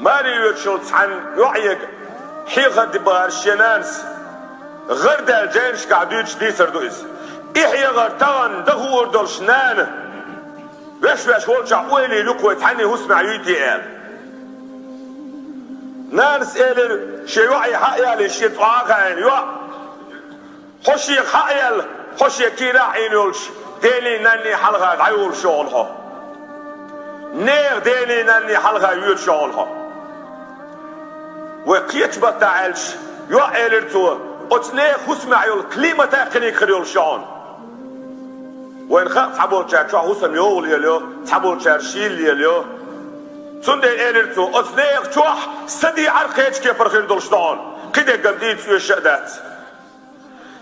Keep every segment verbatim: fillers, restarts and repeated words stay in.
Маре йоьдуш йолчу цхьана йоӀега хьехар ди бахара шен нанас. ГӀардаьлла жайнашкахь дуьйцуш дийцар ду иза. И хьехар тахана дан хуур долуш нана, веш-веш волчохь ойла йира юкъа вай цхьанний хӀусамехь юй те аьлла. Нанас элира, шен йоӀе хьа а ялий, шен цӀа а хаийна: «ЙоӀ, хьо шех хьа а яьлла, хьо шен кийрахь а Ӏийна йолчу дений, нанний хьалха дӀайолуш йогӀу хьо. Нехан дений, нанний хьалха йоьдуш йогӀу хьо». Вай кхечу маттахь аьлча, йоӀ, элира цо, оцу нехан хӀусамехь йолу климат а кхиниг хир йолуш йогӀу. Вайна хаьа, цхьаболчара чохь хӀусам йогӀу лелайо, цхьаболчара шийла лелайо. Цундела элира цо, оцу нехан чохь са декъар кхечу кепара хир долуш догӀу, кхидерг-м дийца оьшуш а дац.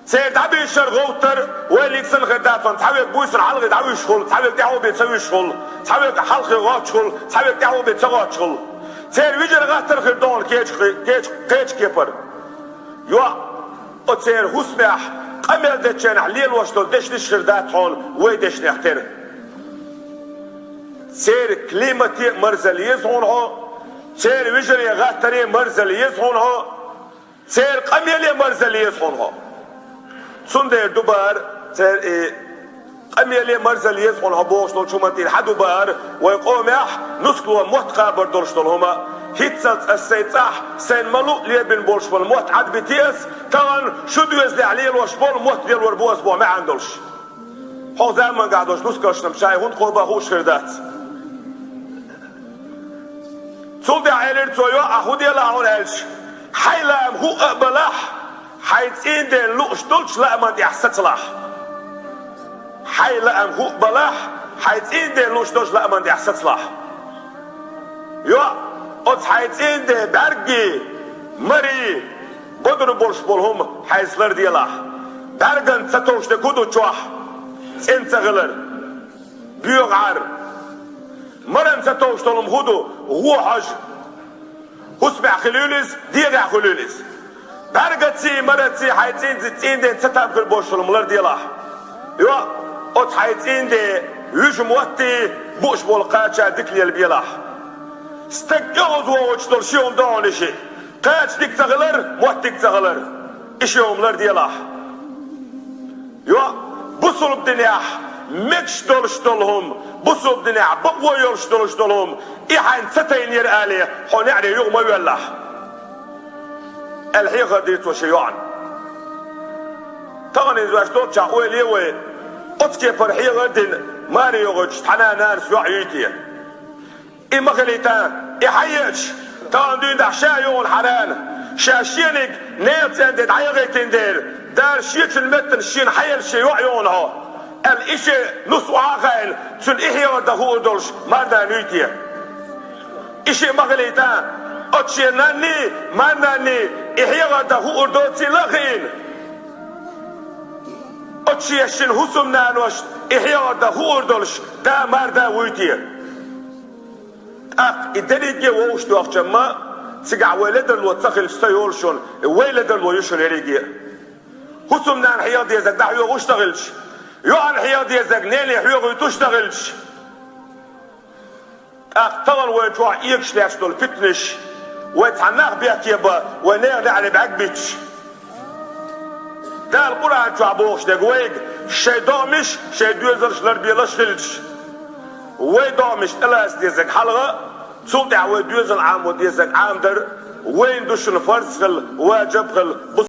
Церан дӀабийшар, гӀовттар вайниг санна хир дац хьуна, цхьаверг буьйсанна хьалхе дӀавуьжуш хуьлу, цхьаверг тӀаьхьо бен ца вуьжуш хуьлу, цхьаверг хьалхе гӀоттуш хуьлу, цхьаверг тӀаьхьо бен ца гӀоттуш хуьлу. Церан вижар, гӀаттар хир догӀу кхечу, кхечу, кхечу кепара. ЙоӀ, оцу церан хӀусамехь къамел дечу хенахь лелош долу дешнаш хир дац хьуна вай дешнех тера. Церан климате а марзъяла еза хьуна хьо, церан вижаре, гӀаттаре а марзъяла еза хьуна хьо, церан къамеле а марзъяла еза хьуна хьо. Цундела ду бахара церан и къамеле а марзъяла еза хьуна хьо бохуш долчу хӀуманна тӀера хьан ду бахара, вай къомехь нускало мотт кхабар долуш долу хӀума, хӀинццалц ас сайн цӀахь, сайна ма-луъу лебина болуш болу мотт Ӏадбите ас, тахана шун доьзалехь лелош болу мотт лелор бу ас боху маьӀна долуш. Хьо заманахь долуш нускалшна-м шайн хӀунда кхобу хууш хир дац. Цул тӀаьхьа элира цо: «ЙоӀ, ахь хӀун делахь хьуна?» аьлча, хьайн лаам хӀуъа а балахь, хьайн цӀийнан ден лууш долчу лааман тӀехь сацалахь. Хьайн лаам хӀуъа балахь, хьайн цӀийнан ден лууш долчу лааман тӀехь сацалахь. ЙоӀ, оцу хьайн цӀийнан ден бӀаьрггий, марий, бодур болуш болу хӀума хьайца ларделахь. БӀаьргана ца товш дерг хӀун ду чохь? ЦӀена ца хилар, боьха Ӏар. Марана ца товш долу хӀума хӀун ду? ГӀо хьожа. ХӀусамехь хуьлийла иза, дегӀехь хуьлийла иза. БӀаьргаций, мараций хьайн цӀийнан, цӀийнан ден ца там хир болуш долу хӀума ларделахь. ЙоӀ, оцу хьайн цӀийнан ден вуьжа моттий, бууш болу кхача дика лелабелахь. Стаг оьгӀазвогӀуьйтуш долу ши хӀума догӀу и шиъ. Кхача дика ца хилар, мотт дика ца хилар. И ши хӀума ларделахь. ЙоӀ, бусулба динехь мегаш долуш долу хӀума, бусулба динехь бакъо йолуш долуш долу хӀума, и хьайна ца тайнера алий, хьо неӀаре юха ма воьллахь, аьлла хьехар дира цо шен йоӀана. Тахана иза ваьш долчохь ойла е вай, оцу кепара хьехар а дина, маре йогӀуьйтуш цхьана а нанас йоӀ юй те? И ма хилийта, и хьаеача, тахана дуьйна ша йогӀу хьан нана, ша шениг нехан цӀен де дӀаяхийтина дера, Дала шечун меттана шена хьаелла шен йоӀ йогӀу хьо, аьлла, и шен нус охьа а хаийна, цуьнан и хьехар дан хуур долуш марнана юй те? И шиъ ма хилийта, оцу шен нанний, марнанний и хьехар дан хуур доцийла а хиъна, оцу шен шина хӀусамнаношна и хьехар дан хуур долуш да, марда вуй те? ТӀаккха и дерриге а вовшах доьхча-м, цигахь вай ледарло ца хилча ца йолу шуна, вай ледарло ю шуна ерриге а. ХӀусамнана хьеха дезарг дӀахьоьхуш ца хилча, йоӀана хьеха дезарг нене хьоьхуьйтуш ца хилча. ТӀаккха тахана вай чохь эгаш лаьтташ долу питанаш, вай цхьа нах бехке бан, вай нехан неӀаре бӀаьрг битташ. Дала Къуръан чохь бохуш дерг вайга, шайн догӀмаш, шайн доьзалш ларбелаш хилча, вай догӀмаш тӀелаца дезарг хьалха, цул тӀаьхьа вай доьзал Ӏамо дезарг Ӏамадар, вайна ду шуна фарз хилла, важиб хилла,